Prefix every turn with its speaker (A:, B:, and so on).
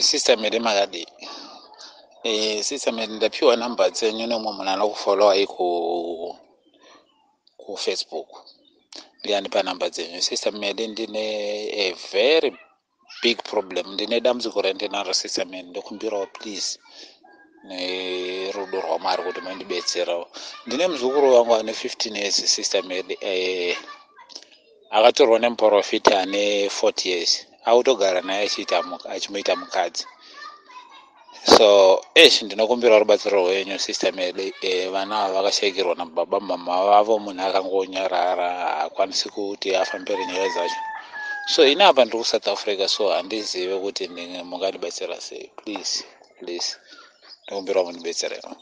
A: Sister Mary, makadii? Sister Mary, ndapiwa namba dzenyu nemumwe munhu anokufollowai kuFacebook. Ndiye namba dzenyu. Sister Mary, ndine a very big problem, ndine dambudziko randinaro, Sister Mary. Ndokumbirawo please nerudo rwaMwari kuti mandibetserawo. Ndine muzukuru wangu ane 15 years, Sister Mary, akatorwa nemuprofita ane 40 years, akutogara naye achiita achimuita mukadzi. So esh, ndinokumbira rubatsiro rwenyu, Sister Mary. Vana ava vakashayikirwa nababa mama vavo, munhu akangonyarara, haakwanisi kuti afambire nyaya dzacho. So ini apa ndiri kuSouth Africa, so handizive kuti mungandibatsira sei. Please, please, ndinokumbira mundibetserewo.